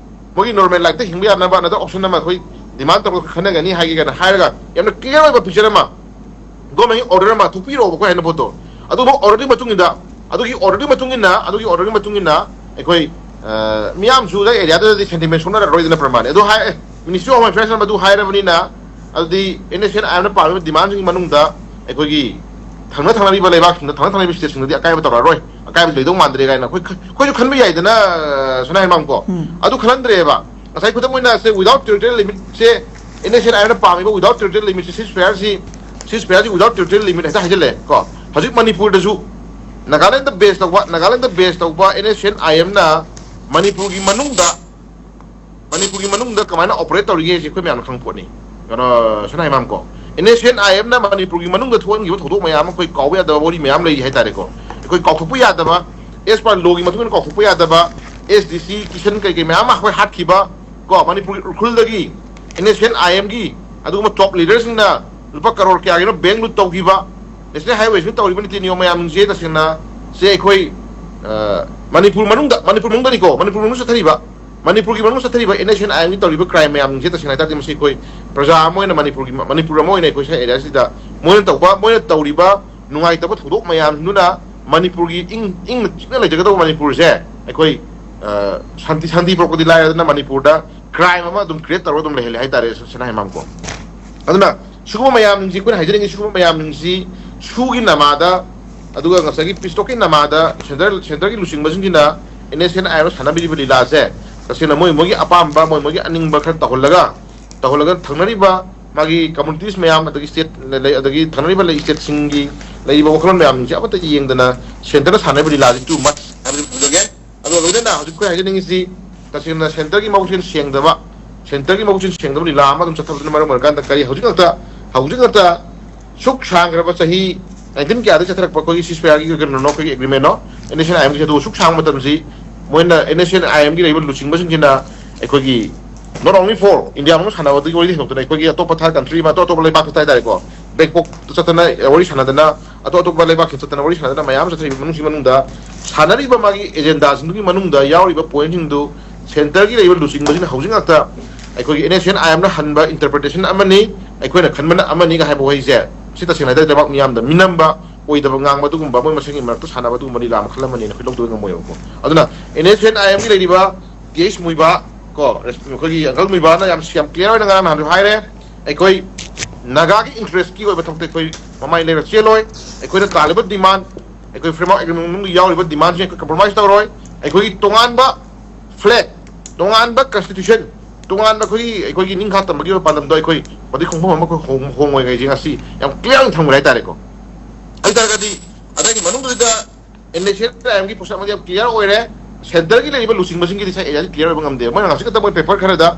ꯃꯣꯏꯒꯤ ꯅꯣꯔꯃꯦꯜ ꯂꯥꯏꯐꯇ ꯍꯤꯡꯕ ꯌꯥꯅꯕ another option ꯑꯃ ꯑꯩꯈꯣꯏ ꯗꯤꯃꯥꯟ ꯇꯧꯔꯒ ꯈꯟꯅꯒꯅꯤ ꯍꯥꯏꯒꯦ ꯀꯥꯏꯅ ꯍꯥꯏꯔꯒ ꯌꯥꯝꯅ ꯀ꯭ꯂꯤꯌꯥꯔ ꯑꯣꯏꯕ ꯄꯤꯛꯆꯔ ꯑꯃ, ꯒꯣꯔꯃꯦꯟꯒꯤ ꯑꯣꯔꯗꯔ ꯑꯃ ꯊꯣꯛꯄꯤꯔꯛꯑꯣꯕ ꯑꯩꯈꯣꯏ ꯍꯥꯏꯅ ꯄꯣꯠꯇꯣ꯫ ꯑꯗꯨꯕꯨ ꯑꯣꯔꯗꯔꯒꯤ ꯃꯇꯨꯡ ꯏꯟꯅ, ꯑꯗꯨꯒꯤ ꯑꯣꯔꯗꯔꯒꯤ ꯃꯇꯨꯡ ꯏꯟꯅ, ꯑꯗꯨꯒꯤ ꯑꯣꯔꯗꯔꯒꯤ ꯃꯇꯨꯡ ꯏꯟꯅ ꯑꯩꯈꯣꯏ, ꯑ, ꯃꯤꯌꯥꯝꯁꯨ ꯑꯗ ꯑꯦꯔꯤꯌꯥꯗꯨꯗꯗꯤ ꯁꯦꯟꯇꯤꯃꯦꯟ ꯁꯣꯛꯅꯔꯔꯣꯏꯗꯅ ꯄ꯭ꯔꯃꯥꯅꯤ꯫ ꯑꯗꯨ ꯍꯥꯏ, ꯑꯦ, Ministry of Home Affairs ꯅ ꯃꯗꯨ ꯍꯥꯏꯔꯕꯅꯤꯅ, ꯑꯗꯨꯗꯤ ꯑꯦꯟ ꯑꯦꯁ ꯑꯦꯟ ꯑꯥꯏ ꯑꯦꯝꯅ ꯄꯥꯝꯃꯤꯕ ꯗꯤꯃꯥꯟꯁꯤꯡꯒꯤ ꯃꯅꯨꯡꯗ ꯑꯩꯈꯣꯏꯒꯤ ꯊꯪꯅ ꯊꯪꯅꯔꯤꯕ ꯂꯩꯕꯥꯛꯁꯤꯡꯗ, ꯊꯪꯅ ꯊꯪꯅꯔꯤꯕ ꯁ꯭ꯇꯦꯠꯁꯤꯡꯗꯗꯤ ꯑꯀꯥꯏꯕ ꯇꯧꯔꯛꯑꯔꯣꯏ, ꯑꯀꯥꯏꯕ ꯂꯩꯗꯧ ꯃꯥꯟꯗ꯭ꯔꯦ ꯀꯥꯏꯅ ꯑꯩꯈꯣꯏ ꯈ-, ꯑꯩꯈꯣꯏꯁꯨ ꯈꯟꯕ ꯌꯥꯏꯗꯅ, ꯁꯅꯥ ꯍꯩꯃꯥꯡꯀꯣ꯫ ꯎꯝ꯫ ꯑꯗꯨ ꯈꯜꯍꯟꯗ꯭ꯔꯦꯕ꯫ ꯉꯁꯥꯏ ꯈꯨꯗꯝ ꯑꯣꯏꯅ, say, without territorial limit ꯁꯦ, ꯑꯦꯟ ꯑꯦꯁ ꯑꯦꯟ ꯑꯥꯏ ꯑꯦꯝꯅ ꯄꯥꯝꯃꯤꯕ without territorial limit ꯁꯦ, ceasefire ꯁꯤ, ceasefire ꯁꯤ without territorial limit ꯍꯦꯛꯇ ꯍꯥꯏꯖꯤꯜꯂꯦ ꯀꯣ꯫ ꯍꯧꯖꯤꯛ ꯃꯅꯤꯄꯨꯔꯗꯁꯨ ꯅꯥꯒꯥꯂꯦꯟꯗ ꯕꯦꯁ ꯇꯧꯕ, ꯅꯥꯒꯥꯂꯦꯟꯗ ꯕꯦꯁ ꯇꯧꯕ ꯑꯦꯟ ꯑꯦꯁ ꯑꯦꯟ ꯑꯥꯏ ꯑꯦꯝꯅ ꯃꯅꯤꯄꯨꯔꯒꯤ ꯃꯅꯨꯡꯗ, ꯃꯅꯤꯄꯨꯔꯒꯤ ꯃꯅꯨꯡꯗ ꯀꯃꯥꯏꯅ ꯑꯣꯄꯔꯦꯠ ꯇꯧꯔꯤꯒꯦ ꯍꯥꯏꯁꯦ ꯑꯩꯈꯣꯏ ꯃꯌꯥꯝꯅ ꯈꯪꯕ ꯄꯣꯠꯅꯤ꯫ ꯀꯩꯅꯣ, ꯁꯅꯥ ꯍꯩꯃꯥꯡꯀꯣ꯫ ꯑꯦꯟ ꯑꯦꯁ ꯑꯦꯟ ꯑꯥꯏ ꯑꯦꯝꯅ ꯃꯅꯤꯄꯨꯔꯒꯤ ꯃꯅꯨꯡꯗ ꯊꯣꯛꯍꯟꯈꯤꯕ ꯊꯧꯗꯣꯛ ꯃꯌꯥꯝ ꯑꯃ ꯑꯩꯈꯣꯏ ꯀꯥꯎꯕ ꯌꯥꯗꯕ ꯋꯥꯔꯤ ꯃꯌꯥꯝ ꯂꯩꯔꯤ ꯍꯥꯏꯇꯥꯔꯦꯀꯣ꯫ ꯑꯩꯈꯣꯏ ꯀꯥꯎꯊꯣꯛꯄ ꯌꯥꯗꯕ, ꯑꯦꯁ ꯄꯥꯔ ꯂꯣꯒꯤ ꯃꯇꯨꯡ ꯏꯟꯅ ꯀꯥꯎꯊꯣꯛꯄ ꯌꯥꯗꯕ, ꯑꯦꯁ ꯗꯤ ꯁꯤ ꯀꯤꯁꯟ ꯀꯩ ꯀꯩ ꯃꯌꯥꯝ ꯑꯃ ꯑꯩꯈꯣꯏ ꯍꯥꯠꯈꯤꯕ ꯀꯣ, ꯃꯅꯤꯄꯨꯔꯒꯤ ꯎꯈ꯭ꯔꯨꯜꯗꯒꯤ ꯑꯦꯟ ꯑꯦꯁ ꯑꯦꯟ ꯑꯥꯏ ꯑꯦꯝꯒꯤ ꯑꯗꯨꯒꯨꯝꯕ ꯇꯣꯞ ꯂꯤꯗꯔꯁꯤꯡꯅ ꯂꯨꯄꯥ ꯀꯔꯣꯔ ꯀꯌꯥꯒꯤꯅꯣ ꯕꯦꯡ ꯂꯨꯠ ꯇꯧꯈꯤꯕ, ꯅꯦꯁꯅꯦꯜ ꯍꯥꯏꯋꯦꯁꯤꯅ ꯇꯧꯔꯤꯕ ꯅꯤꯇꯤ ꯅꯤꯌꯣꯝ ꯃꯌꯥꯝꯁꯦ ꯇꯁꯦꯡꯅ ꯁꯦ ꯑꯩꯈꯣꯏ, ꯑ, ꯃꯅꯤꯄꯨꯔ ꯃꯅꯨꯡꯗ, ꯃꯅꯤꯄꯨꯔ ꯃꯅꯨꯡꯗꯅꯤꯀꯣ, ꯃꯅꯤꯄꯨꯔ ꯃꯅꯨꯡꯗ ꯆꯠꯊꯔꯤꯕ, ꯃꯅꯤꯄꯨꯔꯒꯤ ꯃꯅꯨꯡꯗ ꯆꯠꯊꯔꯤꯕ ꯑꯦꯟ ꯑꯦꯁ ꯑꯦꯟ ꯑꯥꯏ ꯑꯦꯝꯒꯤ ꯇꯧꯔꯤꯕ ꯀ꯭ꯔꯥꯏꯝ ꯃꯌꯥꯝꯁꯦ ꯇꯁꯦꯡꯅ ꯍꯥꯏ ꯇꯥꯔꯗꯤ ꯃꯁꯤ ꯑꯩꯈꯣꯏ ꯄ꯭ꯔꯖꯥ ꯑꯃ ꯑꯣꯏꯅ, ꯃꯅꯤꯄꯨꯔꯒꯤ, ꯃꯅꯤꯄꯨꯔ ꯑꯃ ꯑꯣꯏꯅ ꯑꯩꯈꯣꯏ ꯁꯤ ꯑꯦꯔꯤꯌꯥꯁꯤꯗ ꯃꯣꯏꯅ ꯇꯧꯕ, ꯃꯣꯏꯅ ꯇꯧꯔꯤꯕ ꯅꯨꯡꯉꯥꯏꯇꯕ ꯊꯧꯗꯣꯛ ꯃꯌꯥꯝꯗꯨꯅ ꯃꯅꯤꯄꯨꯔꯒꯤ ꯏꯪ, ꯏꯪꯅ ꯆꯤꯛꯅ ꯂꯩꯖꯒꯗꯧꯕ ꯃꯅꯤꯄꯨꯔꯁꯦ ꯑꯩꯈꯣꯏ, ꯑ, ꯁꯥꯟꯇꯤ, ꯁꯥꯟꯇꯤ ꯄꯨꯔꯛꯄꯗꯤ ꯂꯥꯏꯔꯗꯅ ꯃꯅꯤꯄꯨꯔꯗ ꯀ꯭ꯔꯥꯏꯝ ꯑꯃ ꯑꯗꯨꯝ ꯀ꯭ꯔꯤꯌꯦꯠ ꯇꯧꯔꯒ ꯑꯗꯨꯝ ꯂꯩꯍꯜꯂꯦ ꯍꯥꯏꯇꯥꯔꯦ, ꯁꯅꯥ ꯍꯦꯃꯥꯝꯀꯣ꯫ ꯑꯗꯨꯅ ꯁꯤꯒꯨꯝꯕ ꯃꯌꯥꯝꯁꯤꯡꯁꯤ ꯑꯩꯈꯣꯏꯅ ꯍꯥꯏꯖꯅꯤꯡꯉꯤ, ꯁꯤꯒꯨꯝꯕ ꯃꯌꯥꯝꯁꯤꯡꯁꯤ ꯁꯨꯒꯤ ꯅꯃꯥꯗ, ꯑꯗꯨꯒ ꯉꯁꯥꯏꯒꯤ ꯄꯤꯁ ꯇꯣꯛꯀꯤ ꯅꯃꯥꯗ ꯁꯦꯟꯇꯔ, ꯁꯦꯟꯇꯔꯒꯤ ꯂꯨꯆꯤꯡꯕꯁꯤꯡꯁꯤꯅ ꯑꯦꯟ ꯑꯦꯁ ꯑꯦꯟ ꯑꯥꯏ ꯑꯦꯝꯅ ꯁꯥꯟꯅꯕꯤꯔꯤꯕ ꯂꯤꯂꯥꯁꯦ ꯇꯁꯦꯡꯅ ꯃꯣꯏ ꯃꯣꯏꯒꯤ ꯑꯄꯥꯝꯕ, ꯃꯣꯏ ꯃꯣꯏꯒꯤ ꯑꯅꯤꯡꯕ ꯈꯔ ꯇꯧꯍꯜꯂꯒ, ꯇꯧꯍꯜꯂꯒ ꯊꯪꯅꯔꯤꯕ ꯃꯥꯒꯤ ꯀꯝꯃꯨꯅꯤꯇꯤꯁ ꯃꯌꯥꯝ, ꯑꯗꯒꯤ ꯁ꯭ꯇꯦꯠ ꯂꯩ, ꯑꯗꯒꯤ ꯊꯪꯅꯔꯤꯕ ꯂꯩ, ꯁ꯭ꯇꯦꯠꯁꯤꯡꯒꯤ ꯂꯩꯔꯤꯕ ꯋꯥꯈꯜꯂꯣꯟ ꯃꯌꯥꯝꯁꯤꯡꯁꯦ ꯑꯃꯠꯇ ꯌꯦꯡꯗꯅ ꯁꯦꯟꯇꯔꯗ ꯁꯥꯟꯅꯔꯤꯕ ꯂꯤꯂꯥꯁꯤ ꯇꯨ ꯃꯆ ꯍꯥꯏꯕꯗꯨ ꯐꯖꯒꯦ꯫ ꯑꯗꯨꯒ ꯂꯣꯏꯅꯅ ꯍꯧꯖꯤꯛ ꯑꯩꯈꯣꯏ ꯍꯥꯏꯖꯅꯤꯡꯉꯤꯁꯤ ꯇꯁꯦꯡꯅ ꯁꯦꯟꯇꯔꯒꯤ ꯃꯕꯨꯛꯁꯦꯜ ꯁꯦꯡꯗꯕ, ꯁꯦꯟꯇꯔꯒꯤ ꯃꯕꯨꯛꯁꯦꯜ ꯁꯦꯡꯗꯕ ꯂꯤꯂꯥ ꯑꯃ ꯑꯗꯨꯝ ꯆꯠꯊꯕꯗꯨꯅ ꯃꯔꯝ ꯑꯣꯏꯔꯀꯥꯟꯗ ꯀꯔꯤ ꯍꯧꯖꯤꯛ ꯉꯛꯇ, ꯍꯧꯖꯤꯛ ꯉꯛꯇ ꯁꯨꯛ ꯁꯥꯡꯈ꯭ꯔꯕ ꯆꯍꯤ ꯅꯥꯏꯟꯇꯤꯟ ꯀꯌꯥꯗ ꯆꯠꯊꯔꯛꯄ ꯑꯩꯈꯣꯏꯒꯤ ꯁꯤꯁ ꯐꯌꯥꯔꯒꯤ ꯀꯩꯅꯣꯅꯣ, ꯑꯩꯈꯣꯏꯒꯤ ꯑꯦꯒ꯭ꯔꯤꯃꯦꯟꯅꯣ, ꯑꯦꯟ ꯑꯦꯁ ꯑꯦꯟ ꯑꯥꯏ ꯑꯦꯝꯒꯤ ꯑꯗꯨ ꯁꯨꯛ ꯁꯥꯡꯕ ꯃꯇꯝꯁꯤ ꯃꯣꯏꯅ ꯑꯦꯟ ꯑꯦꯁ ꯑꯦꯟ ꯑꯥꯏ ꯑꯦꯝꯒꯤ ꯂꯩꯔꯤꯕ ꯂꯨꯆꯤꯡꯕꯁꯤꯡꯁꯤꯅ ꯑꯩꯈꯣꯏꯒꯤ not only for India ꯃꯅꯨꯡ ꯁꯥꯟꯅꯕꯗꯒꯤ ꯋꯥꯔꯤ ꯍꯦꯟꯗꯣꯛꯇꯅ ꯑꯩꯈꯣꯏꯒꯤ ꯑꯇꯣꯞꯄ ꯊꯥꯔ ꯀꯟꯇ꯭ꯔꯤ ꯑꯃ, ꯑꯇꯣꯞ ꯑꯇꯣꯞꯄ ꯂꯩꯕꯥꯛꯇ ꯍꯥꯏꯇꯥꯔꯦꯀꯣ, ꯕꯦꯛꯄꯣꯛꯇ ꯆꯠꯇꯅ ꯋꯥꯔꯤ ꯁꯥꯟꯅꯗꯅ, ꯑꯇꯣꯞ ꯑꯇꯣꯞꯄ ꯂꯩꯕꯥꯛꯀꯤ ꯆꯠꯇꯅ ꯋꯥꯔꯤ ꯁꯥꯟꯅꯗꯅ ꯃꯌꯥꯝ ꯑꯃ ꯆꯠꯊꯔꯤꯕ ꯃꯅꯨꯡꯁꯤ ꯃꯅꯨꯡꯗ ꯁꯥꯟꯅꯔꯤꯕ ꯃꯥꯒꯤ ꯑꯦꯖꯦꯟꯗꯥꯁꯤꯡꯗꯨꯒꯤ ꯃꯅꯨꯡꯗ ꯌꯥꯎꯔꯤꯕ ꯄꯣꯏꯟꯁꯤꯡꯗꯨ ꯁꯦꯟꯇꯔꯒꯤ ꯂꯩꯔꯤꯕ ꯂꯨꯆꯤꯡꯕꯁꯤꯅ ꯍꯧꯖꯤꯛ ꯉꯥꯛꯇ ꯑꯩꯈꯣꯏꯒꯤ ꯑꯦꯟ ꯑꯦꯁ ꯑꯦꯟ ꯑꯥꯏ ꯑꯦꯝꯅ ꯍꯟꯕ ꯏꯟꯇꯔꯄ꯭ꯔꯤꯇꯦꯁꯟ ꯑꯃꯅꯤ, ꯑꯩꯈꯣꯏꯅ ꯈꯟꯕꯅ ꯑꯃꯅꯤꯒ ꯍꯥꯏꯕ ꯋꯥꯍꯩꯁꯦ ꯁꯤ ꯇꯁꯦꯡꯅ ꯍꯥꯏꯇꯥꯔꯗꯤ ꯂꯩꯕꯥꯛ ꯃꯤꯌꯥꯝꯗ ꯃꯤꯅꯝꯕ, ꯑꯣꯏꯗꯕ ꯉꯥꯡꯕ, ꯑꯗꯨꯒꯨꯝꯕ ꯃꯣꯏ ꯃꯁꯦꯟꯒꯤ ꯃꯔꯛꯇ ꯁꯥꯟꯅꯕ ꯑꯗꯨꯒꯨꯝꯕ ꯂꯤꯂꯥ ꯃꯈꯜ ꯑꯃꯅꯤꯅ ꯑꯩꯈꯣꯏ ꯂꯧꯗꯕ ꯉꯝꯃꯣꯏꯕꯀꯣ꯫ ꯑꯗꯨꯅ ꯑꯦꯟ ꯑꯦꯁ ꯑꯦꯟ ꯑꯥꯏ ꯑꯦꯝꯒꯤ ꯂꯩꯔꯤꯕ ꯇꯤ ꯑꯩꯆ ꯃꯨꯏꯕꯥ ꯀꯣ, ꯑꯩꯈꯣꯏꯒꯤ ꯑꯪꯀꯜ ꯃꯨꯏꯕꯥꯅ ꯌꯥꯝ, ꯌꯥꯝ ꯀ꯭ꯂꯤꯌꯥꯔ ꯑꯣꯏꯅ ꯉꯔꯥꯡ ꯅꯍꯥꯟꯁꯨ ꯍꯥꯏꯔꯦ, ꯑꯩꯈꯣꯏ ꯅꯥꯒꯥꯒꯤ ꯏꯟꯇꯔꯦꯁꯀꯤ ꯑꯣꯏꯕ ꯊꯕꯛꯇ ꯑꯩꯈꯣꯏ ꯃꯃꯥꯏ ꯂꯩꯔ ꯆꯦꯜꯂꯣꯏ, ꯑꯩꯈꯣꯏꯅ ꯇꯥꯜꯂꯤꯕ ꯗꯤꯃꯥꯟ, ꯑꯩꯈꯣꯏ ꯐ꯭ꯔꯦꯝꯋꯥꯔꯛ ꯑꯦꯒ꯭ꯔꯤꯃꯦꯟ ꯃꯅꯨꯡꯗ ꯌꯥꯎꯔꯤꯕ ꯗꯤꯃꯥꯟꯁꯤꯡ ꯑꯩꯈꯣꯏ ꯀꯝꯄ꯭ꯔꯣꯃꯥꯏꯁ ꯇꯧꯔꯣꯏ, ꯑꯩꯈꯣꯏꯒꯤ ꯇꯣꯉꯥꯟꯕ ꯐ꯭ꯂꯦꯛ, ꯇꯣꯉꯥꯟꯕ ꯀꯟꯁꯇꯤꯇ꯭ꯌꯨꯁꯟ, ꯇꯣꯉꯥꯟꯕ ꯑꯩꯈꯣꯏꯒꯤ, ꯑꯩꯈꯣꯏꯒꯤ ꯅꯤꯡꯈꯥ ꯇꯝꯕꯒꯤ ꯑꯣꯏꯕ ꯄꯥꯟꯗꯝꯗꯣ ꯑꯩꯈꯣꯏ ꯃꯗꯨꯒꯤ ꯈꯣꯡꯐꯝ ꯑꯃ ꯑꯩꯈꯣꯏ ꯍꯣꯡ-, ꯍꯣꯡꯉꯣꯏ ꯍꯥꯏꯁꯦ ꯉꯁꯤ ꯌꯥꯝ ꯀ꯭ꯂꯤꯌꯥꯔ ꯑꯣꯏꯅ ꯊꯝꯈ꯭ꯔꯦ ꯍꯥꯏꯇꯥꯔꯦꯀꯣ꯫ ꯑꯗꯨ ꯇꯥꯔꯒꯗꯤ ꯑꯗꯒꯤ ꯃꯅꯨꯡꯗꯨꯗ ꯑꯦꯟ ꯑꯦꯁ ꯑꯦꯟ ꯑꯥꯏ ꯑꯦꯝꯒꯤ ꯄꯣꯠꯁꯛ ꯑꯃꯗꯤ ꯌꯥꯝ ꯀ꯭ꯂꯤꯌꯥꯔ ꯑꯣꯏꯔꯦ, ꯁꯦꯟꯇꯔꯒꯤ ꯂꯩꯔꯤꯕ ꯂꯨꯆꯤꯡꯕꯁꯤꯡꯒꯤꯗꯤ ꯁꯥꯏ ꯑꯦꯔꯤꯌꯥꯁꯤ ꯀ꯭ꯂꯤꯌꯥꯔ ꯑꯣꯏꯕ ꯉꯝꯗꯦ꯫ ꯃꯣꯏꯅ ꯉꯁꯤ ꯈꯛꯇ ꯃꯣꯏ ꯄꯦꯄꯔ ꯈꯔꯗ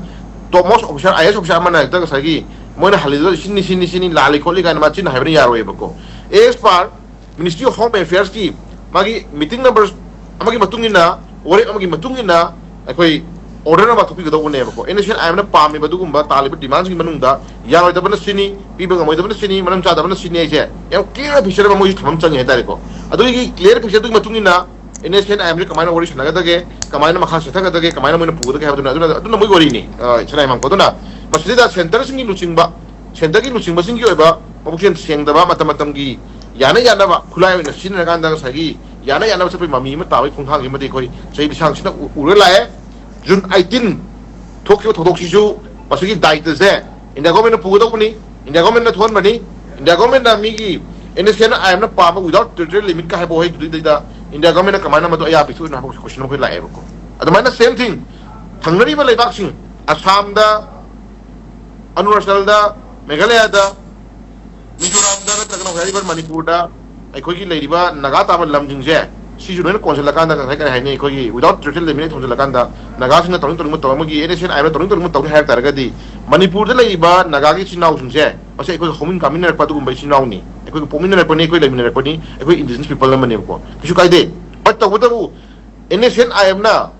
ꯇꯣꯞ ꯃꯣꯁ ꯑꯣꯐꯤꯁꯥꯔ, ꯑꯥꯏ ꯑꯦꯁ ꯑꯣꯐꯤꯁꯥꯔ ꯑꯃꯅ ꯍꯦꯛꯇ ꯉꯁꯥꯏꯒꯤ ꯃꯣꯏꯅ ꯍꯜꯂꯤꯗꯣ ꯁꯤꯅꯤ ꯁꯤꯅꯤ ꯁꯤꯅꯤ ꯂꯥꯜꯂꯤ ꯈꯣꯠꯂꯤ ꯀꯥꯏꯅ ꯃꯥ ꯆꯤꯟꯅ ꯍꯥꯏꯕꯅ ꯌꯥꯔꯣꯏꯕꯀꯣ꯫ As per Ministry of Home Affairs ꯀꯤ ꯃꯥꯒꯤ meeting number ꯑꯃꯒꯤ ꯃꯇꯨꯡ ꯏꯟꯅ, ꯋꯥꯔꯦꯞ ꯑꯃꯒꯤ ꯃꯇꯨꯡ ꯏꯟꯅ ꯑꯩꯈꯣꯏ order ꯑꯃ ꯊꯣꯛꯄꯤꯒꯗꯧꯕꯅꯦꯕꯀꯣ꯫ NSCN IM ꯅ ꯄꯥꯝꯃꯤꯕ ꯑꯗꯨꯒꯨꯝꯕ ꯇꯥꯜꯂꯤꯕ demand ꯁꯤꯡꯒꯤ ꯃꯅꯨꯡꯗ ꯌꯥꯔꯣꯏꯗꯕꯅ ꯁꯤꯅꯤ, ꯄꯤꯕ ꯉꯝꯃꯣꯏꯗꯕꯅ ꯁꯤꯅꯤ, ꯃꯔꯝ ꯆꯥꯗꯕꯅ ꯁꯤꯅꯤ ꯍꯥꯏꯁꯦ ꯌꯥꯝ clear picture ꯑꯃ ꯃꯣꯏꯁꯨ ꯊꯝꯕ ꯑꯃ ꯆꯪꯉꯦ ꯍꯥꯏꯇꯥꯔꯦꯀꯣ꯫ ꯑꯗꯨꯒꯤ clear picture ꯗꯨꯒꯤ ꯃꯇꯨꯡ ꯏꯟꯅ NSCN IM ꯁꯦ ꯀꯃꯥꯏꯅ ꯋꯥꯔꯤ ꯁꯥꯟꯅꯒꯗꯒꯦ, ꯀꯃꯥꯏꯅ ꯃꯈꯥ ꯆꯠꯊꯒꯗꯒꯦ, ꯀꯃꯥꯏꯅ ꯃꯣꯏꯅ ꯄꯨꯒꯗꯒꯦ ꯍꯥꯏꯕꯗꯨꯅ ꯑꯗꯨꯅ, ꯑꯗꯨꯅ ꯃꯣꯏ ꯋꯥꯔꯤꯅꯤ, ꯑ, ꯁꯅꯥ ꯍꯤꯃꯥꯡꯀꯣ꯫ ꯑꯗꯨꯅ ꯃꯁꯤꯗ centre ꯁꯤꯡꯒꯤ ꯂꯨꯆꯤꯡꯕ, centre ꯒꯤ ꯂꯨꯆꯤꯡꯕꯁꯤꯡꯒꯤ ꯑꯣꯏꯕ ꯃꯕꯨꯛꯆꯦꯜ ꯁꯦꯡꯗꯕ, ꯃꯇꯝ ꯃꯇꯝꯒꯤ ꯌꯥꯅ ꯌꯥꯅꯕ ꯈꯨꯠꯂꯥꯏ ꯑꯣꯏꯅ ꯁꯤꯖꯤꯟꯅꯔꯀꯥꯟꯗ ꯉꯁꯥꯏꯒꯤ ꯌꯥꯅ ꯌꯥꯅꯕ ꯆꯠꯄꯒꯤ ꯃꯃꯤ ꯑꯃ ꯇꯥꯕꯒꯤ ꯈꯣꯡꯊꯥꯡꯁꯤꯃꯗꯤ ꯑꯩꯈꯣꯏ ꯆꯍꯤ ꯂꯤꯁꯥꯡꯁꯤꯅ ꯎ-, ꯎꯔ ꯂꯥꯛꯑꯦ꯫ June eighteen ꯊꯣꯛꯈꯤꯕ ꯊꯧꯗꯣꯛꯁꯤꯁꯨ ꯃꯁꯤꯒꯤ ꯗꯥꯏꯇꯁꯦ India government ꯅ ꯄꯨꯒꯗꯧꯕꯅꯤ, India government ꯅ ꯊꯣꯛꯍꯟꯕꯅꯤ꯫ India government ꯅ ꯃꯤꯒꯤ NSCN IM ꯅ ꯄꯥꯝꯕ without territorial limit ꯀ ꯍꯥꯏꯕ ꯋꯥꯍꯩꯗꯨꯗꯩꯗ India government ꯅ ꯀꯃꯥꯏꯅ ꯃꯗꯨ ꯑꯌꯥ ꯄꯤꯊꯣꯛꯏꯅꯣ ꯍꯥꯏꯕ question ꯑꯃ ꯑꯩꯈꯣꯏ ꯂꯥꯛꯑꯦꯕꯀꯣ꯫ ꯑꯗꯨꯃꯥꯏꯅ same thing ꯊꯪꯅꯔꯤꯕ ꯂꯩꯕꯥꯛꯁꯤꯡ, ꯑꯁꯥꯝꯗ, ꯑꯔꯨꯅꯥꯆꯜꯗ, ꯃꯦꯘꯥꯂꯌꯥꯗ, ꯃꯤꯖꯣꯔꯥꯝꯗ ꯅꯠꯇ꯭ꯔꯒꯅ ꯍꯧꯖꯤꯛ ꯍꯥꯏꯔꯤꯕ ꯃꯅꯤꯄꯨꯔꯗ ꯑꯩꯈꯣꯏꯒꯤ ꯂꯩꯔꯤꯕ ꯅꯥꯒꯥ ꯇꯥꯕ ꯂꯝꯁꯤꯡꯁꯦ, ꯁꯤꯁꯨ ꯂꯣꯏꯅ ꯀꯣꯟꯁꯤꯜꯂꯀꯥꯟꯗ ꯉꯁꯥꯏ ꯀꯔꯤ ꯍꯥꯏꯅꯤ, ꯑꯩꯈꯣꯏꯒꯤ without territorial limit ꯊꯣꯟꯖꯤꯜꯂꯀꯥꯟꯗ ꯅꯥꯒꯥꯁꯤꯡꯅ ꯇꯧꯅꯤꯡ ꯇꯧꯅꯤꯡꯕ ꯇꯧꯔꯝꯃꯒꯤ NSCN IM ꯅ ꯇꯧꯅꯤꯡ ꯇꯧꯅꯤꯡꯕ ꯇꯧꯅꯤ ꯍꯥꯏꯕ ꯇꯥꯔꯒꯗꯤ ꯃꯅꯤꯄꯨꯔꯗ ꯂꯩꯔꯤꯕ ꯅꯥꯒꯥꯒꯤ ꯏꯆꯤꯟ ꯏꯅꯥꯎꯁꯤꯡꯁꯦ ꯃꯁꯤ ꯑꯩꯈꯣꯏꯒ ꯍꯧꯃꯤꯟ ꯀꯥꯃꯤꯟꯅꯔꯛꯄ ꯑꯗꯨꯒꯨꯝꯕ ꯏꯆꯤꯟ ꯏꯅꯥꯎꯅꯤ, ꯑꯩꯈꯣꯏꯒ ꯄꯣꯛꯃꯤꯟꯅꯔꯛꯄꯅꯤ, ꯑꯩꯈꯣꯏ ꯂꯩꯃꯤꯟꯅꯔꯛꯄꯅꯤ, ꯑꯩꯈꯣꯏ indigenous people ꯑꯃꯅꯦꯕꯀꯣ, ꯀꯩꯁꯨ ꯀꯥꯏꯗꯦ꯫ But ꯇꯧꯕꯇꯕꯨ NSCN IM ꯅ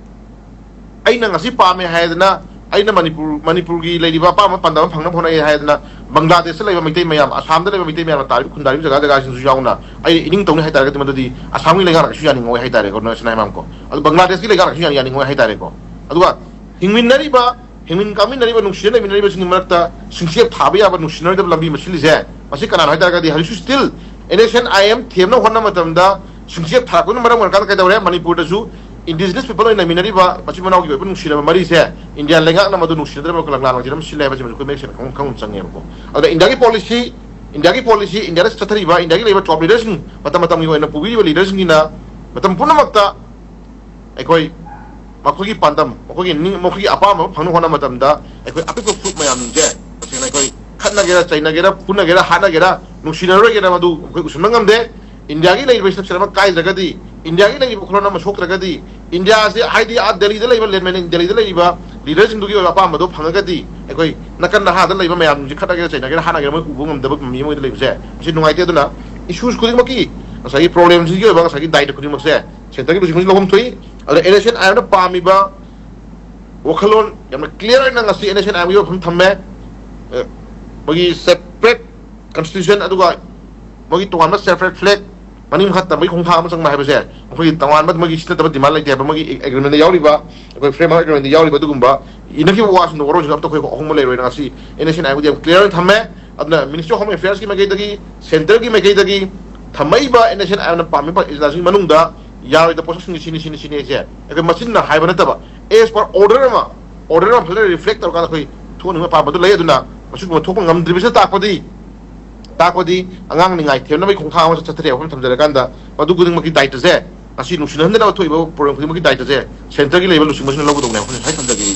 ꯑꯩꯅ ꯉꯁꯤ ꯄꯥꯝꯃꯦ ꯍꯥꯏꯗꯅ, ꯑꯩꯅ ꯃꯅꯤꯄꯨꯔ, ꯃꯅꯤꯄꯨꯔꯒꯤ ꯂꯩꯔꯤꯕ ꯑꯄꯥꯝꯕ ꯄꯥꯟꯗꯝ ꯑꯃ ꯐꯪꯅꯕ ꯍꯣꯠꯅꯩ ꯍꯥꯏꯗꯅ ꯕꯪꯒ꯭ꯂꯥꯗꯦꯁꯇ ꯂꯩꯕ ꯃꯩꯇꯩ ꯃꯌꯥꯝ, ꯑꯁꯥꯝꯗ ꯂꯩꯕ ꯃꯩꯇꯩ ꯃꯌꯥꯝꯅ ꯇꯥꯔꯤꯕ ꯈꯨꯟꯗꯥꯔꯤꯕ ꯖꯒꯥ ꯖꯒꯥꯁꯤꯡꯁꯨ ꯌꯥꯎꯅ ꯑꯩ ꯏꯅꯤꯡ ꯇꯧꯅꯤ ꯍꯥꯏꯇꯥꯔꯒꯗꯤ ꯃꯗꯨꯗꯤ ꯑꯁꯥꯝꯒꯤ ꯂꯩꯉꯥꯛꯅ ꯀꯩꯁꯨ ꯌꯥꯅꯤꯡꯉꯣꯏ ꯍꯥꯏꯇꯥꯔꯦꯀꯣ, ꯅꯣꯏ ꯁꯅꯥ ꯍꯤꯃꯥꯡꯀꯣ꯫ ꯑꯗꯨ ꯕꯪꯒ꯭ꯂꯥꯗꯦꯁꯀꯤ ꯂꯩꯉꯥꯛꯅ ꯀꯩꯁꯨ ꯌꯥꯅꯤꯡ-, ꯌꯥꯅꯤꯡꯉꯣꯏ ꯍꯥꯏꯇꯥꯔꯦꯀꯣ꯫ ꯑꯗꯨꯒ ꯍꯤꯡꯃꯤꯟꯅꯔꯤꯕ, ꯍꯤꯡꯃꯤꯟ ꯀꯥꯃꯤꯟꯅꯔꯤꯕ, ꯅꯨꯡꯁꯤꯅ ꯂꯩꯃꯤꯟꯅꯔꯤꯕꯁꯤꯡꯒꯤ ꯃꯔꯛꯇ ꯁꯤꯡꯆꯦꯞ ꯊꯥꯕ ꯌꯥꯕ ꯅꯨꯡꯁꯤꯅꯔꯣꯏꯗꯕ ꯂꯝꯕꯤ ꯑꯃ ꯁꯤꯜꯂꯤꯁꯦ, ꯃꯁꯤ ꯀꯅꯥꯅꯣ ꯍꯥꯏ ꯇꯥꯔꯒꯗꯤ ꯍꯧꯖꯤꯛꯁꯨ still NSCN IM ꯊꯦꯝꯅꯕ ꯍꯣꯠꯅꯕ ꯃꯇꯝꯗ ꯁꯤꯡꯆꯦꯞ ꯊꯥꯔꯛꯄꯅ ꯃꯔꯝ ꯑꯣꯏꯔꯀꯥꯟꯗ ꯀꯩꯗꯧꯔꯦ? ꯃꯅꯤꯄꯨꯔꯗꯁꯨ indigenous people ꯑꯣꯏꯅ ꯂꯩꯃꯤꯟꯅꯔꯤꯕ ꯃꯆꯤꯟ ꯃꯅꯥꯎꯒꯤ ꯑꯣꯏꯕ ꯅꯨꯡꯁꯤꯅꯕ ꯃꯔꯤꯁꯦ ꯏꯟꯗꯤꯌꯥ ꯂꯩꯉꯥꯛꯅ ꯃꯗꯨ ꯅꯨꯡꯁꯤꯅꯗ꯭ꯔꯕ ꯂꯥꯡꯂꯥꯡ ꯂꯥꯡꯁꯤꯟ ꯑꯃ ꯁꯤꯜꯂꯦ ꯍꯥꯏꯕꯁꯤ ꯃꯁꯤ ꯑꯩꯈꯣꯏ ꯃꯌꯦꯛ ꯁꯦꯡꯅ ꯈꯪ-, ꯈꯪꯕ ꯆꯪꯉꯦꯕꯀꯣ꯫ ꯑꯗꯨꯅ ꯏꯟꯗꯤꯌꯥꯒꯤ policy, ꯏꯟꯗꯤꯌꯥꯒꯤ policy, ꯏꯟꯗꯤꯌꯥꯗ ꯆꯠꯊꯔꯤꯕ, ꯏꯟꯗꯤꯌꯥꯒꯤ ꯂꯩꯔꯤꯕ top leaderꯁꯤꯡ, ꯃꯇꯝ ꯃꯇꯝꯒꯤ ꯑꯣꯏꯅ ꯄꯨꯕꯤꯔꯤꯕ leaderꯁꯤꯡꯒꯤꯅ ꯃꯇꯝ ꯄꯨꯝꯅꯃꯛꯇ ꯑꯩꯈꯣꯏ ꯃꯈꯣꯏꯒꯤ ꯄꯥꯟꯗꯝ, ꯃꯈꯣꯏꯒꯤ ꯅꯤꯡ-, ꯃꯈꯣꯏꯒꯤ ꯑꯄꯥꯝꯕ ꯑꯃ ꯐꯪꯅꯕ ꯍꯣꯠꯅꯕ ꯃꯇꯝꯗ ꯑꯩꯈꯣꯏ ꯑꯄꯤꯛꯄ ꯐꯨꯔꯨꯞ ꯃꯌꯥꯝꯁꯦ ꯇꯁꯦꯡꯅ ꯑꯩꯈꯣꯏ ꯈꯠꯅꯒꯦꯔꯥ, ꯆꯩꯅꯒꯦꯔꯥ, ꯐꯨꯅꯒꯦꯔꯥ, ꯍꯥꯠꯅꯒꯦꯔꯥ, ꯅꯨꯡꯁꯤꯅꯔꯣꯏꯒꯦꯔꯥ ꯃꯗꯨ ꯑꯩꯈꯣꯏ ꯎꯁꯤꯟꯕ ꯉꯝꯗꯦ꯫ ꯏꯟꯗꯤꯌꯥꯒꯤ ꯂꯩꯔꯤꯕ structure ꯑꯃ ꯀꯥꯏꯗ꯭ꯔꯒꯗꯤ, ꯏꯟꯗꯤꯌꯥꯒꯤ ꯂꯩꯔꯤꯕ ꯋꯥꯈꯜꯂꯣꯟ ꯑꯃ ꯁꯣꯛꯇ꯭ꯔꯒꯗꯤ, ꯏꯟꯗꯤꯌꯥꯁꯦ ꯍꯥꯏꯗꯤ ꯑꯥ ꯗꯦꯜꯂꯤꯗ ꯂꯩꯕ ꯂꯦꯟꯃꯦꯟ, ꯗꯦꯜꯂꯤꯗ ꯂꯩꯔꯤꯕ ꯂꯤꯗꯔꯁꯤꯡꯗꯨꯒꯤ ꯑꯣꯏꯕ ꯑꯄꯥꯝꯕꯗꯣ ꯐꯪꯉꯒꯗꯤ ꯑꯩꯈꯣꯏ ꯅꯥꯀꯟ ꯅꯍꯥꯗ ꯂꯩꯕ ꯃꯌꯥꯝꯁꯤ ꯈꯠꯅꯒꯦꯔꯥ ꯆꯩꯅꯒꯦꯔꯥ ꯍꯥꯠꯅꯒꯦꯔꯥ ꯃꯣꯏ ꯎꯕ ꯉꯝꯗꯕ ꯃꯤ ꯑꯃ ꯑꯣꯏꯅ ꯂꯩꯕꯁꯦ ꯃꯁꯤ ꯅꯨꯡꯉꯥꯏꯇꯦ꯫ ꯑꯗꯨꯅ ꯏꯁꯨꯁ ꯈꯨꯗꯤꯡꯃꯛꯀꯤ ꯉꯁꯥꯏꯒꯤ ꯄ꯭ꯔꯣꯕ꯭ꯂꯦꯝꯁꯤꯒꯤ ꯑꯣꯏꯕ ꯉꯁꯥꯏꯒꯤ ꯗꯥꯏꯇ ꯈꯨꯗꯤꯡꯃꯛꯁꯦ ꯁꯦꯟꯇꯔꯒꯤ ꯂꯨꯆꯤꯡꯕꯁꯤꯅ ꯂꯧꯐꯝ ꯊꯣꯛꯏ꯫ ꯑꯗꯨꯅ ꯑꯦꯟ ꯑꯦꯁ ꯑꯦꯟ ꯑꯥꯏ ꯑꯦꯝꯅ ꯄꯥꯝꯃꯤꯕ ꯋꯥꯈꯜꯂꯣꯟ ꯌꯥꯝꯅ ꯀ꯭ꯂꯤꯌꯥꯔ ꯑꯣꯏꯅ ꯉꯁꯤ ꯑꯦꯟ ꯑꯦꯁ ꯑꯦꯟ ꯑꯥꯏ ꯑꯦꯝꯒꯤ ꯋꯥꯐꯝ ꯊꯝꯃꯦ꯫ ꯑ, ꯃꯣꯏꯒꯤ ꯁꯦꯄꯔꯦꯠ ꯀꯟꯁꯇꯤꯇ꯭ꯌꯨꯁꯟ ꯑꯗꯨꯒ ꯃꯣꯏꯒꯤ ꯇꯣꯉꯥꯟꯕ ꯁꯦꯄꯔꯦꯠ ꯐ꯭ꯂꯦꯛ ꯃꯅꯤꯡ ꯃꯈꯥ ꯇꯝꯕꯒꯤ ꯈꯣꯡꯊꯥꯡ ꯑꯃ ꯆꯪꯕ ꯍꯥꯏꯕꯁꯦ ꯃꯈꯣꯏꯒꯤ ꯇꯣꯉꯥꯟꯕ ꯃꯣꯏꯒꯤ ꯁꯤ ꯅꯠꯇꯕ ꯗꯤꯃꯥꯟ ꯂꯩꯇꯦ ꯍꯥꯏꯕ꯫ ꯃꯣꯏꯒꯤ ꯑꯦꯒ꯭ꯔꯤꯃꯦꯟꯗ ꯌꯥꯎꯔꯤꯕ, ꯑꯩꯈꯣꯏ ꯐ꯭ꯔꯦꯝꯋꯥꯔꯛ ꯑꯦꯒ꯭ꯔꯤꯃꯦꯟꯗ ꯌꯥꯎꯔꯤꯕ ꯑꯗꯨꯒꯨꯝꯕ ꯏꯅꯈꯤꯕ ꯋꯥꯁꯤꯡꯗ ꯋꯥꯔꯣꯏꯁꯤꯡꯗ ꯑꯝꯇ ꯑꯩꯈꯣꯏ ꯑꯍꯣꯡꯕ ꯂꯩꯔꯣꯏꯅ ꯉꯁꯤ ꯑꯦꯟ ꯑꯦꯁ ꯑꯦꯟ ꯑꯥꯏ ꯑꯦꯝꯒꯤꯗꯤ ꯌꯥꯝ ꯀ꯭ꯂꯤꯌꯥꯔ ꯑꯣꯏꯅ ꯊꯝꯃꯦ꯫ ꯑꯗꯨꯅ ꯃꯤꯅꯤꯁꯇ꯭ꯔꯤ ꯑꯣꯐ ꯍꯣꯝ ꯑꯦꯐꯤꯌꯔꯁꯀꯤ ꯃꯥꯏꯀꯩꯗꯒꯤ, ꯁꯦꯟꯇꯔꯒꯤ ꯃꯥꯏꯀꯩꯗꯒꯤ ꯊꯝꯃꯛꯏꯕ ꯑꯦꯟ ꯑꯦꯁ ꯑꯦꯟ ꯑꯥꯏ ꯑꯦꯝꯅ ꯄꯥꯝꯃꯤꯕ ꯑꯦꯖꯦꯟꯗꯥꯁꯤꯡꯒꯤ ꯃꯅꯨꯡꯗ ꯌꯥꯔꯣꯏꯗꯕ ꯄꯣꯠꯁꯛꯁꯤꯡꯁꯤ ꯁꯤꯅꯤ, ꯁꯤꯅꯤ, ꯁꯤꯅꯤ ꯍꯥꯏꯁꯦ ꯑꯩꯈꯣꯏ ꯃꯆꯤꯟꯅ ꯍꯥꯏꯕ ꯅꯠꯇꯕ, ꯑꯦꯁ ꯄꯔ ꯑꯣꯔꯗꯔ ꯑꯃ, ꯑꯣꯔꯗꯔ ꯑꯃ ꯐꯖꯅ ꯔꯤꯐ꯭ꯂꯦꯛ ꯇꯧꯔꯀꯥꯟꯗ ꯑꯩꯈꯣꯏ ꯊꯣꯛꯍꯟꯅꯤꯡꯕ ꯑꯄꯥꯝꯕꯗꯨ ꯂꯩ꯫ ꯑꯗꯨꯅ ꯃꯁꯤꯒꯨꯝꯕ ꯊꯣꯛꯄ ꯉꯝꯗ꯭ꯔꯤꯕꯁꯤꯅ ꯇꯥꯛꯄꯗꯤ, ꯇꯥꯛꯄꯗꯤ ꯑꯉꯥꯡ ꯅꯤꯡꯉꯥꯏ ꯊꯦꯝꯅꯕꯒꯤ ꯈꯣꯡꯊꯥꯡ ꯑꯃ ꯆꯠꯊꯔꯦ ꯋꯥꯐꯝ ꯊꯝꯖꯔꯀꯥꯟꯗ, ꯃꯗꯨ ꯈꯨꯗꯤꯡꯃꯛꯀꯤ ꯗꯥꯏꯇꯁꯦ, ꯉꯁꯤ ꯅꯨꯡꯁꯤꯅꯍꯟꯗꯅꯕ ꯊꯣꯛꯏꯕ ꯄ꯭ꯔꯣꯕ꯭ꯂꯦꯝ ꯈꯨꯗꯤꯡꯃꯛꯀꯤ ꯗꯥꯏꯇꯁꯦ ꯁꯦꯟꯇꯔꯒꯤ ꯂꯩꯕ ꯂꯨꯆꯤꯡꯕꯁꯤꯡꯅ ꯂꯧꯒꯗꯧꯅꯦ ꯍꯥꯏꯕ ꯍꯥꯏ ꯊꯝꯖꯒꯦ꯫